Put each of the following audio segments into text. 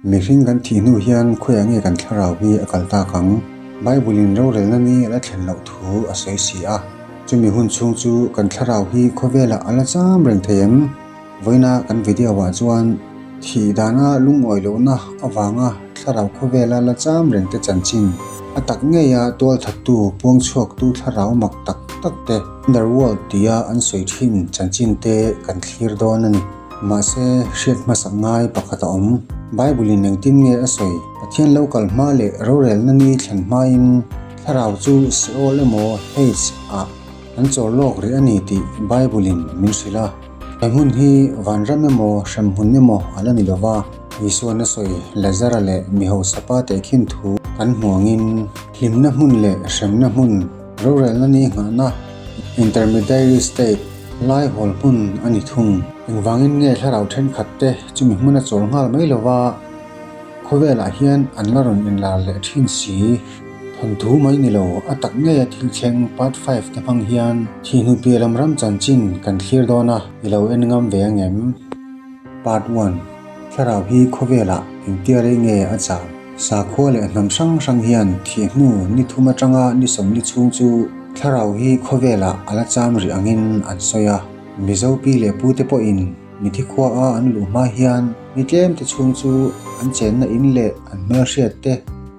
Mihring kan thih hnu hian khawiah nge kan thlarau hi a kal tak ang? Bible-in rorelna ni a la thlen loh thu a sawi si a. Chumi hun chhung chu kan thlarau hi khawvelah a la cham reng thei em? Vawiina kan video-ah chuan thih dana lungawi lohna avanga thlarau khawvela la cham reng te chanchin, a tak ngeia tualthattu puangchhuaktu thlarau mak tak tak te, underworld tia an sawi thin chanchin te kan thlir dawn a ni. Mahse, hriat hmasak ngai pakhat a awm. Bible-in engtin nge a sawi? Pathian lo kal hma leh rorelna ni thlen hmain thlarau chu Seol emaw Hades ah an chawl lawk rih a ni tih Bible-in min hrilh a. He hmun hi vanram emaw hremhmun emaw a la ni lo va, Isuan a sawi Lazara leh mi hausa pa tehkhin thu kan hmu angin hlimna hmun leh hremna hmun rorelna ni nghahna, intermediary state, Lai hawl hmun a ni thung. Engvangin nge thlarau thenkhat te chumi hmun a chawl nghal mai lova khawvelah hian an la rawn inlar leh thin si? Thawnthu mai ni lo, a tak ngeia thil thleng part five te hmang hian thihnu piah lam ram chanchin kan thlir dawn a, i lo en ngam ve ang em? Part one, Thlarau hi khawvelah engtia rei nge a cham? Sakhua leh hnam hrang hrang hian thih hnu ni thum atanga ni sawmli chhung chu thlarau hi khawvelah a la cham rih angin an sawi a. Mizo pi leh pute pawhin mithi khua a an luh hma hian ni tlem te chhung chu an chenna in leh an hmelhriat te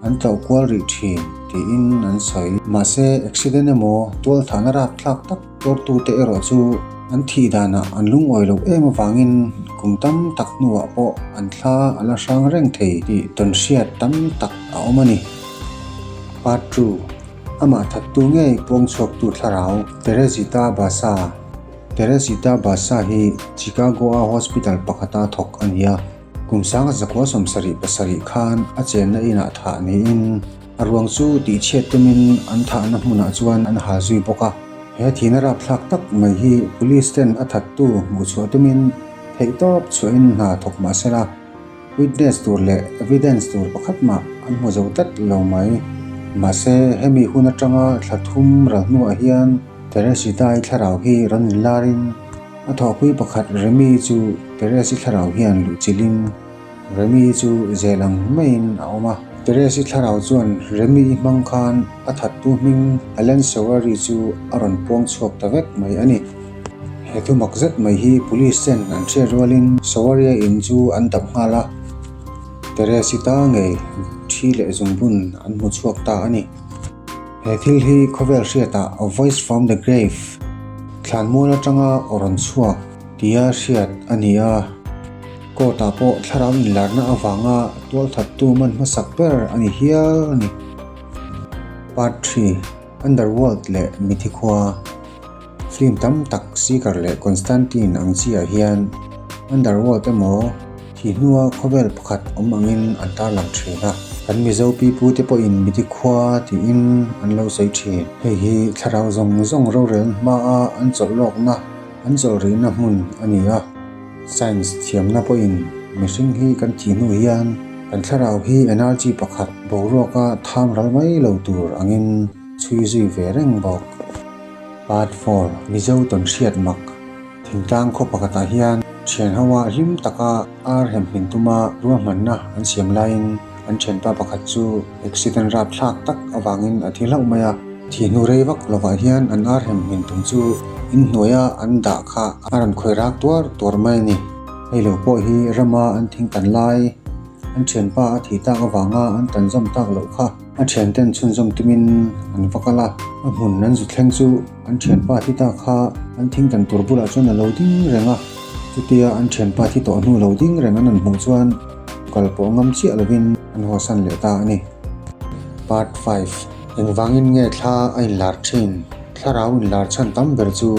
an tlauh kual rih thin tiin an sawi. Mahse accident emaw tualthahna rapthlak tak Tuartute erawh chu an thih danah an lungawi loh em avangin kum tam tak hnuah pawh an thla a la hrang reng thei tih tawnhriat tam tak a awm a ni. Part ii, Amah thattu ngei puangchhuaktu thlarau Teresita Basa Teresita Basa hi Chicago-a hospital pakhata thawk a ni a. Kum sanga zakua 77 khan a chenna inah thah niin a ruang chu tihchhiat tumin an thahna hmunah chuan an hal zui bawk a. He thihna rapthlak tak mai hi police ten a thattu hmuh chhuah tumin theihtawp chhuahin hna thawk mah sela, witness tur leh evidence tur pakhat mah an hmu zo tlat lo mai. Mahse, hemi hun atanga thla thum ral hnuah hian Teresita-i thlarau hi rawn inlarin, A thawhpui pakhat Remi chu Teresi thlarau hian luhchilhin Remi chu zel ang maiin a awm a. Teresi thlarau chuan Remi hmang khan a thattu hming Allen Sawari chu a rawn puang chhuak ta vek mai a ni. He thu mak zet mai hi police ten an hriat rualin Sawaria in chu an dap nghal a, Teresi ta ngei thi leh zungbun an hmu chhuak ta a ni. He thil hi khawvel hriatah A Voice From The Grave, Thlanmual atanga aw rawn chhuak, tia hriat a ni a. Court-ah pawh thlarau inlarna avanga tualthattu man hmasak ber a ni hial a ni. Part ii, Underworld leh Mithi Khua. Film tam tak Seeker leh Constantine ang chiah hian Underworld emaw thih hnua khawvel pakhat awm angin an tarlang thin a. Kan Mizo pipu te pawhin Midi khua tiin an lo sawi thin. Hei hi thlarau zawng zawng rorel hmaa an chawlh lawkna, an chawlh rihna hmun a ni a. Science thiamna pawhin mihring hi kan thih hnu hian kan thlarau hi energy pakhat boruaka tham ral mai lo tur angin chhui zui ve reng bawk. Part four, Mizo tawnhriat mak Thingtlang khaw pakhatah hian thian hoa hlim taka ar hemhmin tuma ruahmanna an siam laiin an thianpa pakhat chu accident rapthlak tak avangin a thi hlauh mai a. Thih hnu rei vak lovah hian an ar hemhmin tum chu inhnuaia an dah kha a rawn khawi rak tuar tuar mai a ni. Hei lo pawh hi rama an thingtan lai an thianpa a thih tak avanga an tanzawm tak loh kha. A thianten chhunzawm tumin an va kal a, a hmun an zu thleng chu an thianpa thi ta kha an thingtan tur bulah chuan a lo ding reng a, chutia an thianpa thi tawh hnu lo ding reng an rawn hmuh chuan kal pawh ngam chiah lovin an hawsan leh ta a ni. Part five, Engvangin nge thla a inlar thin? Thlarau inlar chhan tam ber chu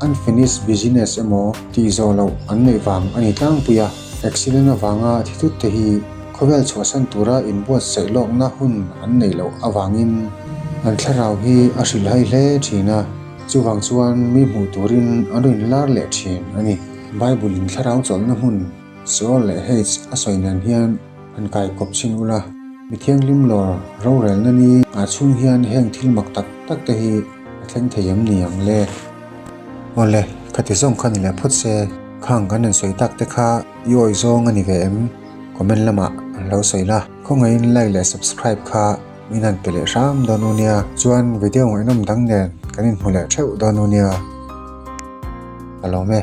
unfinished business emaw tih zawh loh an neih vang a ni tlangpui a, accident avanga thi thut te hi Khawvel chhuahsan tura inbuatsaih lawkna hun an neih loh avangin an thlarau hi a hrilhhai hle thin a, chuvang chuan mi hmuh turin an rawn inlar leh thin a ni. Bible-in thlarau chawlhna hmun Seol leh Hades a sawi nen hian han kai kawp chhin ula, mi thianghlim lawr rorelna ni ah chhung hian heng thil mak tak tak te hi a thleng thei em ni ang le? Awle, khati zawng kha ni leh phawt se, khang kan rawn sawi tak te kha i awih zawng a ni ve em? Comment lamah an lo sawi la. Khawngaihin like leh subscribe kha min han pe leh hram dawn u nia. Chuan video ngaihnawm dang nen kan inhmu leh theuh dawn u nia. Ka lawm e.